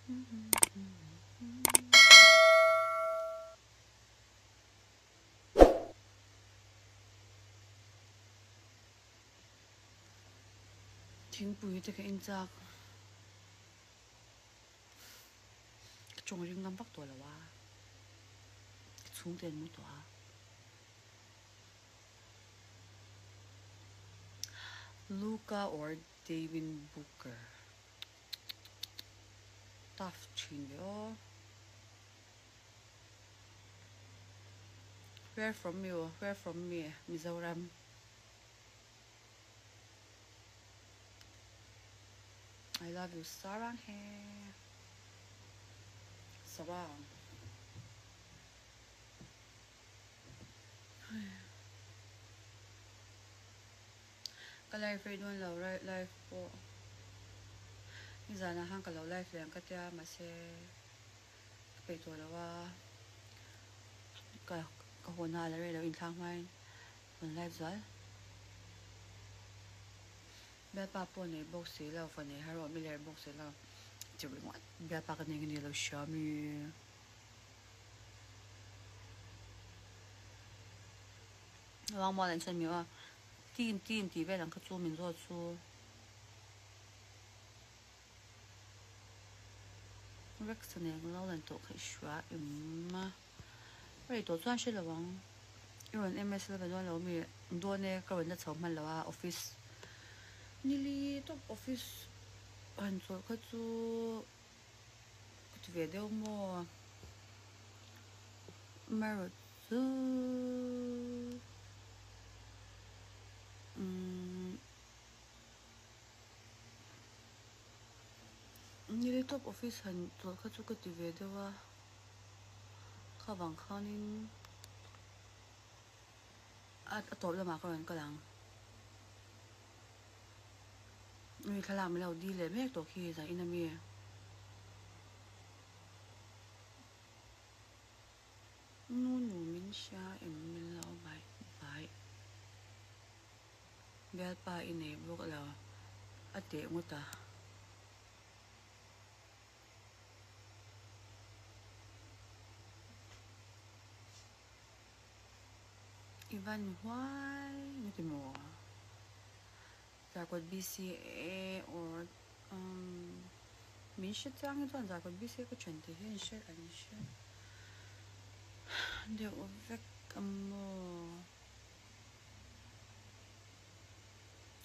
Thingpui te ka in chak. Ka chawng ring ngam vak tawh lo a. Ka chhungte an mu tawh a. Luka or Devin Booker. Tough thin ve aw. Where from you? Where from me? Mizoram. I love you sarang he. Sarang. Ka live rei dawn lo live pawh nizanah khan ka lo live leh ang ka tia mahse ka peih tawh lo a ka ka haw hna la rei lo inthlak hmain rawn live zual bialpa pawh nei bawk si lo fa nei har awm i ler bawk si lo ti ringawt bialpa ka nei nge ni lo hria mi. Ruangmual an sawi miau a, team team tih vel ang kha chu min zawt chu. Rex a nen lo lan tawh kha i hria em a, rei tawh chuan hre lo ang, i rawn ms la ve dawn lo mi dawn e ka rawn la chho hman lo a office nili tawp office han chawlh kha chu ka ti ve deuh maw. Amaherawh chu umm nili tawp office han chawlh kha chu ka ti ve deuh a, kha vang khanin a tawp lamah ka rawn kal ang. Nui thlalak min lo dil leh mek tawh khi zanin ami. Nu nu min hria em min lo baih baih. Bialpa i nei bawk lo a teh ngawt a. I van huai na ti maw? Zarkawt BCA or umm min hre chiang hi chuan Zarkawt BCA ka thian tih hi an hre an hre deuh vek a maw?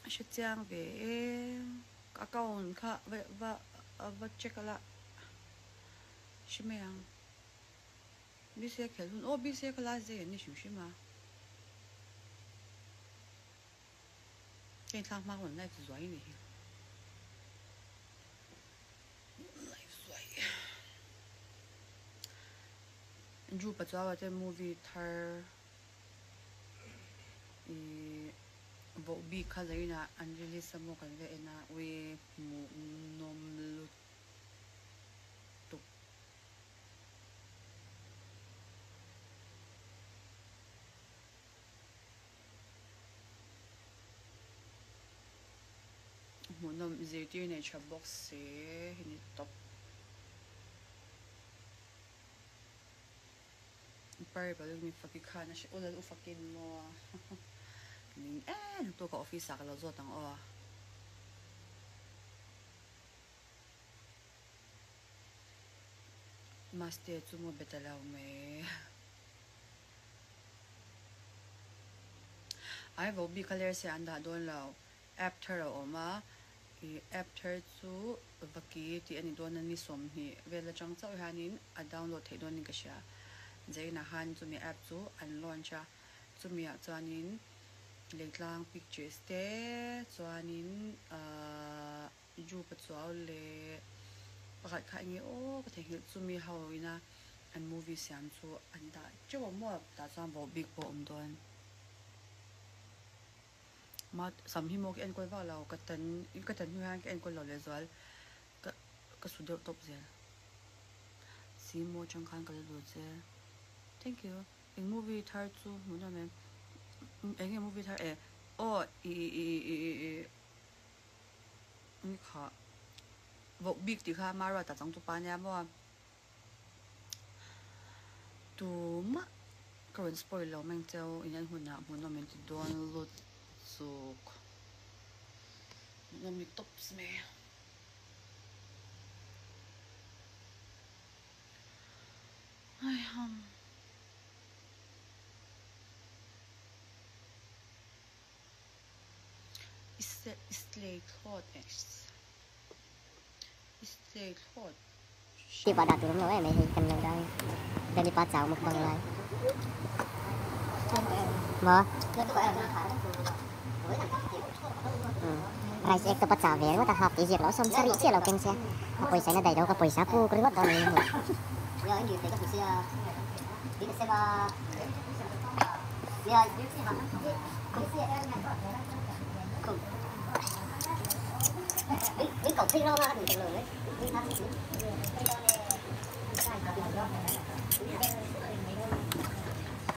A hre chiang ve e ka account kha va va va check a la hre mai ang. BCA khelh hun aw BCA kha last day an ni hrim hrim a. Heng thlak hma rawn live zuai ni hi. Live zuai. Ju Pachuawa te movie thar i voh bik kha zainah an release a maw kan ve en a ui hmuh nawm lutuk. Hmuhnawm zirtir nei tha bawk si hi ni tawp. Parable mi faki khan a hre aw lal u fakin maw ning em tu ka office ah ka lo zawt ang aw. Maste chu maw be ta lo mai. Ai vo bik a ler se an dah dawn lo. App thar a awm a, ih app thar chu Vaki tih a ni dawn a ni 20 vel atang chauh hianin a download theih dawnin ka hria. Zainah khan chumi app chu an launch a, chumiah chuanin leitlang pictures te chuanin ahh Ju Pachuau leh pakhat kha enge aw ka theihnghilh chumi ho ina an movie siam chu an dah teuh a maw tah chuan voh bik pawh a awm dawn. Ma sam hi maw ka enkawl vak lo ka tan ka tan hnu hian ka enkawl lo leh zual ka ka su deuh tawp zel si maw atang khan ka la lut zel thank you eng movie thar chu hmuh nawm em eng nge movie thar e aw i i i i i. Ni kha. Voh bik tih kha Maruata changtupa ania maw? Tumah ka rawn spoil lo meng cheu in an hunah hmuhnawm in ti dawn lut chuk. Hmuhnawm ni tawps mai. Haiham. Ti pa dah tur awm lo em mai hei kan lo dah a Danny pa chau mukbang lai maw rice egg te pa chah ve ringawt a half tih ziak lo sawm sarih chiah lo keng sia a pawisa in a daih lo ka pawisa puk ringawt dawn a ni